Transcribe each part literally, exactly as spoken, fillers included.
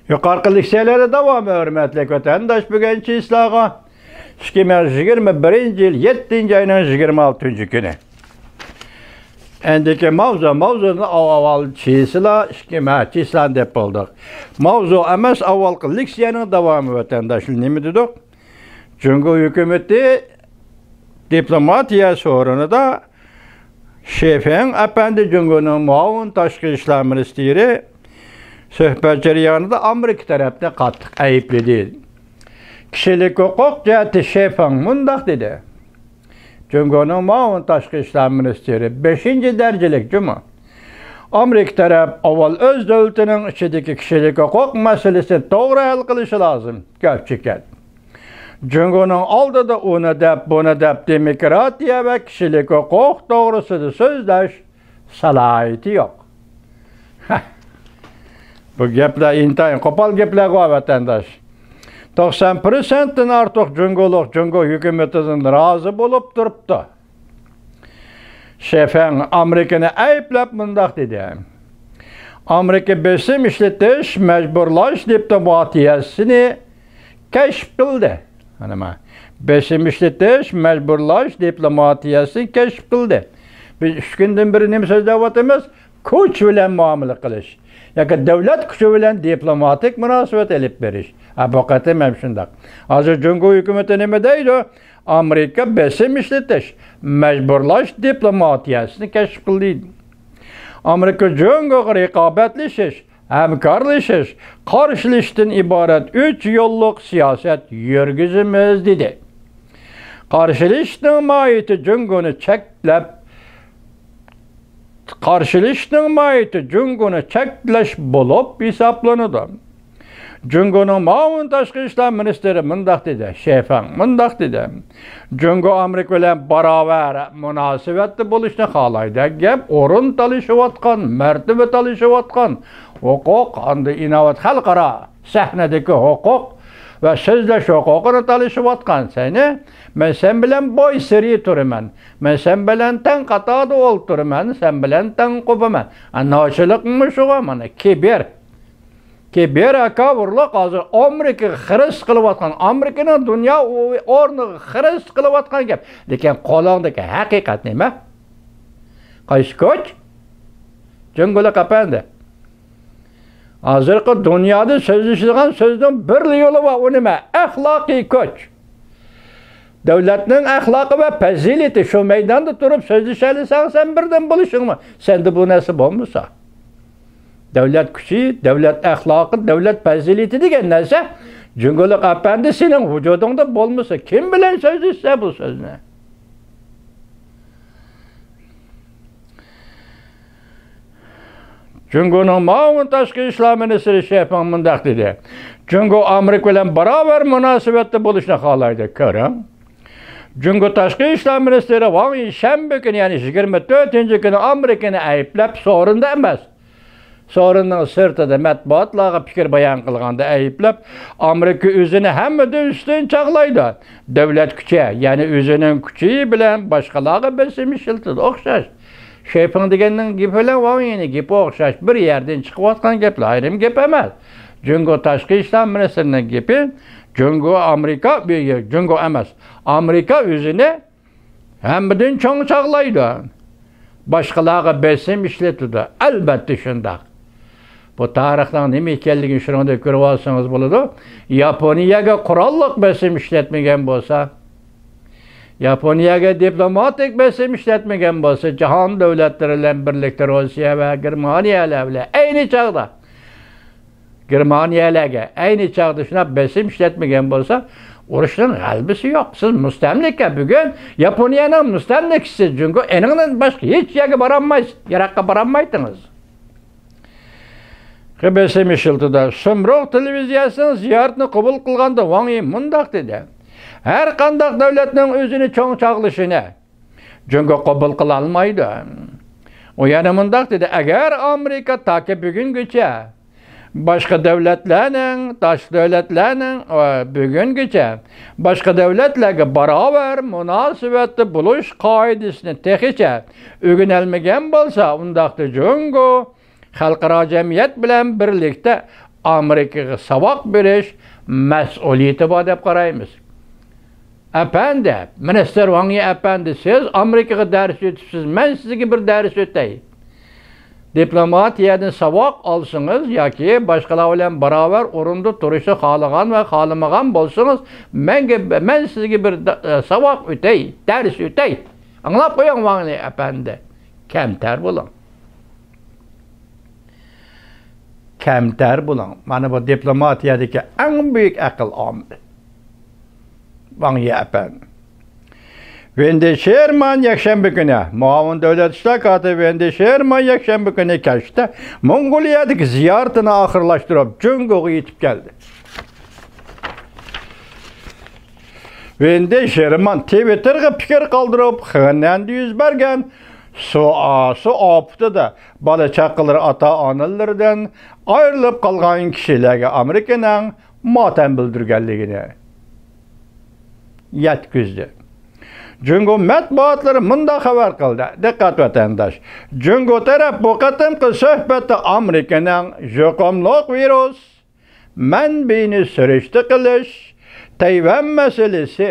يۇقىرىقى لېكسىيەلەرنىڭ داۋامى، ھۆرمەتلىك ۋەتەنداش، بۈگۈن چىسلاغا ئىككى مىڭ يىگىرمە بىرىنچى يىل يەتتىنچى ئاينىڭ يىگىرمە ئالتىنچى كۈنى. ئەندىكى ماۋزۇ، ماۋزۇنى ئاۋ-، ئاۋۋال چىسلا، ئىككى مە-، چىسلانى دەپ بولدۇق. ماۋزۇ ئەمەس، ئاۋۋالقى لېكسىيەنىڭ داۋامى، ۋەتەنداشلار، نېمە دېدۇق؟ جۇڭگو ھۆكۈمىتى دىپلوماتىيە سورۇنىدا شېفېڭ ئەپەندى، جۇڭگونىڭ مۇئاۋىن تاشقى ئىشلار مىنىستىرى، سۆھبەت جەريانىدا ئامېرىكا تەرەپنى قاتتىق ئەيىبلىدى. كىشىلىك ھوقۇق جەھەتتە شېفېڭ مۇنداق دېدى: جۇڭگونىڭ مۇئاۋىن تاشقى ئىشلار مىنىستىرى بەشىنچى دەرىجىلىك جۇمۇ. ئامېرىكا تەرەپ ئاۋۋال ئۆز دۆلىتىنىڭ ئىچىدىكى كىشىلىك ھوقۇق مەسىلىسىنى توغرا ھەل قىلىشى لازىم. گەپ چېكەت. جۇڭگونىڭ ئالدىدا ئۇنى دەپ، بۇنى دەپ، دېموكراتىيە ۋە كىشىلىك ھوقۇق توغرىسىدا سۆزلەش سالاھىيىتى يوق. بۇ گەپلەر ئىنتايىن قوپال گەپلەرغۇ، ۋەتەنداش. توقسان پىرسەنتتىن ئارتۇق جۇڭگولۇق جۇڭگو ھۆكۈمىتىدىن رازى بولۇپ تۇرۇپتۇ. شېفېڭ ئامېرىكىنى ئەيىبلەپ مۇنداق دېدى: ئامېرىكا بېسىم ئىشلىتىش، مەجبۇرلاش دىپلوماتىيەسىنى كەشىپ قىلدى. ئەنە ما، بېسىم ئىشلىتىش، مەجبۇرلاش دىپلوماتىيەسىنى كەشىپ قىلدى. بىز ئۈچ كۈندىن بېرى نېمە سۆزلەۋاتىمىز؟ كۈچ بىلەن مۇئامىلە قىلىش ياكى دۆلەت كۈچى بىلەن دىپلوماتىك مۇناسىۋەت ئېلىپ بېرىش. ھە، بۇ قېتىم ھەم شۇنداق. ھازىر جۇڭگو ھۆكۈمىتى نېمە دەيدۇ؟ ئامېرىكا بېسىم ئىشلىتىش، مەجبۇرلاش دىپلوماتىيەسىنى كەشىپ قىلدى. ئامېرىكا جۇڭگوغا رىقابەتلىشىش، ھەمكارلىشىش، قارشىلىشىشتىن ئىبارەت ئۈچ يوللۇق سىياسەت يۈرگۈزىمىز، دېدى. قارشىلىشىشنىڭ ماھىيىتى جۇڭگونى چەكلەپ، قارشىلىشىشنىڭ ماھىيىتى جۇڭگونى چەكلەش بولۇپ ھېسابلىنىدۇ. جۇڭگونىڭ مۇئاۋىن تاشقى ئىشلار مىنىستىرى مۇنداق دېدى، شېفېڭ مۇنداق دېدى: جۇڭگو ئامېرىكا بىلەن باراۋەر مۇناسىۋەتتە بولۇشنى خالايدۇ. گەپ ئورۇن تالىشىۋاتقان، مەرتىۋە تالىشىۋاتقان، ھوقۇق، ئاندىن ئىناۋەت، خەلقئارا سەھنىدىكى ھوقۇق ۋە سۆزلەش ھوقۇقىنى تالىشىۋاتقان سەن. مەن سەن بىلەن بوي سىرى تۇرىمەن. مەن سەن بىلەن تەڭ قاتاردا ئولتۇرىمەن، سەن بىلەن تەڭ قوپىمەن. ئە، نوچىلىقمۇ شۇغۇ، مانا، كىبىر. كىبىر ھاكاۋۇرلۇق ھازىر ئامېرىكىغا خىرىس قىلىۋاتقان، ئامېرىكىنىڭ دۇنيا ئو-، ئورنىغا خىرىس قىلىۋاتقان گەپ. لېكىن قولۇڭدىكى ھەقىقەت نېمە؟ قايسى كۈچ؟ جۇڭگولۇق ئەپەندى. ھازىرقى دۇنيادا سۆزلىشىدىغان سۆزنىڭ بىرلا يولى بار، ئۇ نېمە؟ ئەخلاقىي كۈچ. دۆلەتنىڭ ئەخلاقى ۋە پەزىلىتى، شۇ مەيداندا تۇرۇپ سۆزلىشەلىسەڭ، سەن بىردەم بولۇشۇڭ مۇ-، سەندە بۇ نەرسە بولمىسا. دۆلەت كۈچى، دۆلەت ئەخلاقى، دۆلەت پەزىلىتى دېگەن نەرسە جۇڭگولۇق ئەپەندى سېنىڭ ۋۇجۇدۇڭدا بولمىسا، كىم بىلەن سۆزلىشىسەن بۇ سۆزنى؟ جۇڭگونىڭ مۇئاۋىن تاشقى ئىشلار مىنىستىرى شېفېڭ مۇنداق دېدى: جۇڭگو ئامېرىكا بىلەن باراۋەر مۇناسىۋەتتە بولۇشنى خالايدۇ. كۆرۈڭ، جۇڭگو تاشقى ئىشلار مىنىستىرى ۋاڭ يى شەنبە كۈنى، يەنى يىگىرمە تۆتىنچى كۈنى ئامېرىكىنى ئەيىبلەپ، سورۇندا ئەمەس، سورۇننىڭ سىرتىدا مەتبۇئاتلارغا پىكىر بايان قىلغاندا ئەيىبلەپ، ئامېرىكا ئۆزىنى ھەممىدىن ئۈستۈن چاغلايدۇ. دۆلەت كۈچى، يەنى ئۆزىنىڭ كۈچى بىلەن باشقىلارغا بېسىم ئىشلىتىدۇ. ئوخشاش. شېفېڭ دېگەننىڭ گېپى بىلەن ۋاڭ يىنىڭ گېپى ئوخشاش. بىر يەردىن چىقىۋاتقان گەپلەر، ئايرىم گەپ ئەمەس. جۇڭگو تاشقى ئىشلار مىنىستىرىنىڭ گېپى، جۇڭگو ئامېرىكا، جۇڭگو ئەمەس، ئامېرىكا ئۆزىنى ھەممىدىن چوڭ چاغلايدۇ. باشقىلارغا بېسىم ئىشلىتىدۇ. ئەلۋەتتە شۇنداق. بۇ تارىخنىڭ نېمە ئىكەنلىكىنى شۇنىڭدىن كۆرۈۋالسىڭىز بولىدۇ. ياپونىيەگە قوراللىق بېسىم ئىشلەتمىگەن بولسا، ياپونىيەگە دىپلوماتىك بېسىم ئىشلەتمىگەن بولسا، جاھان دۆلەتلىرى بىلەن بىرلىكتە روسىيە ۋە گېرمانىيەلەر بىلەن ئەينى چاغدا گېرمانىيەلەرگە ئەينى چاغدا شۇنداق بېسىم ئىشلەتمىگەن بولسا، ئۇرۇشنىڭ غەلىبىسى يوق. سىز مۇستەملىكە، بۈگۈن ياپونىيەنىڭ مۇستەملىكىسى جۇڭگو، ئېنىڭدىن باشقا ھېچ يەرگە بارالمايسىز، يىراققا بارالمايتتىڭىز. بېسىم ئىشلىتىدۇ. سۇمرۇغ تېلېۋىزىيەسىنىڭ زىيارىتىنى قوبۇل قىلغاندا ۋاڭ يى مۇنداق دېدى: ھەر قانداق دۆلەتنىڭ ئۆزىنى چوڭ چاغلىشىنى جۇڭگو قوبۇل قىلالمايدۇ. ئۇ يەنە مۇنداق دېدى: ئەگەر ئامېرىكا تاكى بۈگۈنگىچە باشقا دۆلەتلەرنىڭ، تاشقى دۆلەتلەرنىڭ، ئە، بۈگۈنگىچە باشقا دۆلەتلەرگە باراۋەر مۇناسىۋەتتە بولۇش قائىدىسىنى تېخىچە ئۆگىنەلمىگەن بولسا، ئۇنداقتا جۇڭگو خەلقئارا جەمئىيەت بىلەن بىرلىكتە ئامېرىكىغا ساۋاق بېرىش مەسئۇلىيىتى بار دەپ قارايمىز. ئەپەندى، مىنىستىر ۋاڭ يى ئەپەندى، سىز ئامېرىكىغا دەرس ئۆتۈپسىز، مەن سىزگە بىر دەرس ئۆتەي. دىپلوماتىيەدىن ساۋاق ئالسىڭىز ياكى باشقىلار بىلەن باراۋەر ئورۇندا تۇرۇشنى خالىغان ۋە خالىمىغان بولسىڭىز، مەنگە، مەن سىزگە بىر دا-، ساۋاق ئۆتەي، دەرس ئۆتەي. ئاڭلاپ قويۇڭ، ۋاڭ يى ئەپەندى. كەمتەر بولۇڭ. كەمتەر بولۇڭ. مانا بۇ دىپلوماتىيەدىكى ئەڭ بۈيۈك ئەقىل ئامىلى. ۋاڭ يى ئەپەندى. ۋېندى شېرمان يەكشەنبە كۈنى، مۇئاۋىن دۆلەت ئىشلار كاتىپى ۋېندى شېرمان يەكشەنبە كۈنى كەچتە موڭغۇلىيەدىكى زىيارىتىنى ئاخىرلاشتۇرۇپ، جۇڭگوغا يېتىپ كەلدى. ۋېندى شېرمان تىۋىتتېرغا پىكىر قالدۇرۇپ، خېنەندە يۈز بەرگەن سۇ، سۇ ئاپىتىدە بالا-چاقىلىرى ئاتا-ئانىلىرىدىن ئايرىلىپ قالغان كىشىلەرگە ئامېرىكىنىڭ ماتەم بىلدۈرگەنلىكىنى يەتكۈزدى. جۇڭگو مەتبۇئاتلىرى مۇنداق خەۋەر قىلدى، دىققەت ۋەتەنداش! جۇڭگو تەرەپ بۇ قېتىمقى سۆھبەتتە ئامېرىكىنىڭ يۇقۇملۇق ۋىرۇس مەنبىيىنى سۈرۈشتە قىلىش، تەيۋەن مەسىلىسى،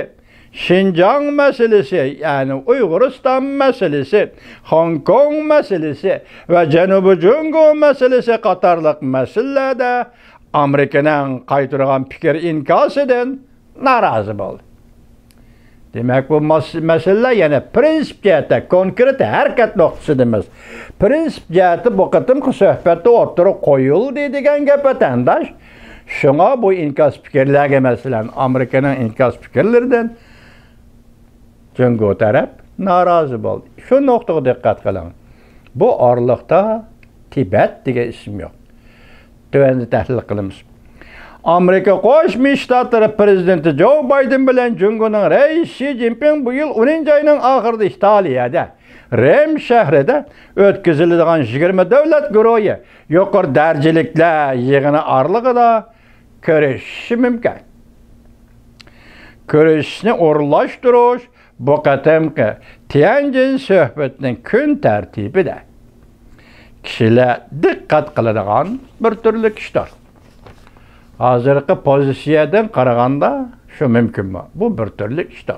شىنجاڭ مەسىلىسى، يەنى ئۇيغۇرىستان مەسىلىسى، خوڭكوڭ مەسىلىسى ۋە جەنۇبىي جۇڭگو مەسىلىسى قاتارلىق مەسىلىلەردە ئامېرىكىنىڭ قايتۇرغان پىكىر ئىنكاسىدىن نارازى بولدى. دېمەك، بۇ مەس-، مەسىلىلەر يەنە پرىنسىپ جەھەتتە، كونكرېت ھەرىكەت نۇقتىسىدا ئەمەس. پرىنسىپ جەھەتتە بۇ قېتىمقى سۆھبەتتە ئوتتۇرىغا قويۇلدى دېگەن گەپ، ۋەتەنداش. شۇڭا بۇ ئىنكاس پىكىرلەرگە، مەسىلەن، ئامېرىكىنىڭ ئىنكاس پىكىرلىرىدىن جۇڭگو تەرەپ نارازى بولدى. شۇ نۇقتىغا دىققەت قىلىڭ. بۇ ئارىلىقتا تىبەت دېگەن ئىسىم يوق. تۆۋەندە تەھلىل قىلىمىز. ئامېرىكا قوشما شتاتلىرى پرېزىدېنتى جو بايدېن بىلەن جۇڭگونىڭ رەئىسى شى جىنپىڭ بۇ يىل ئونىنچى ئاينىڭ ئاخىرىدا ئىتالىيەدە، رىم شەھىرىدە ئۆتكۈزۈلىدىغان يىگىرمە دۆلەت گۇرۇھى يۇقىرى دەرىجىلىكلەر يىغىنى ئارىلىقىدا كۆرۈشۈشى مۇمكىن. كۆرۈشۈشنى ئورۇنلاشتۇرۇش بۇ قېتىمقى تيەنجىن سۆھبىتىنىڭ كۈن تەرتىپىدە كىشىلەر دىققەت قىلىدىغان بىر تۈرلۈك ئىشتۇر. ھازىرقى پوزىتسىيەدىن قارىغاندا شۇ مۇمكىنمۇ؟ بۇ بىر تۈرلۈك ئىشتۇر.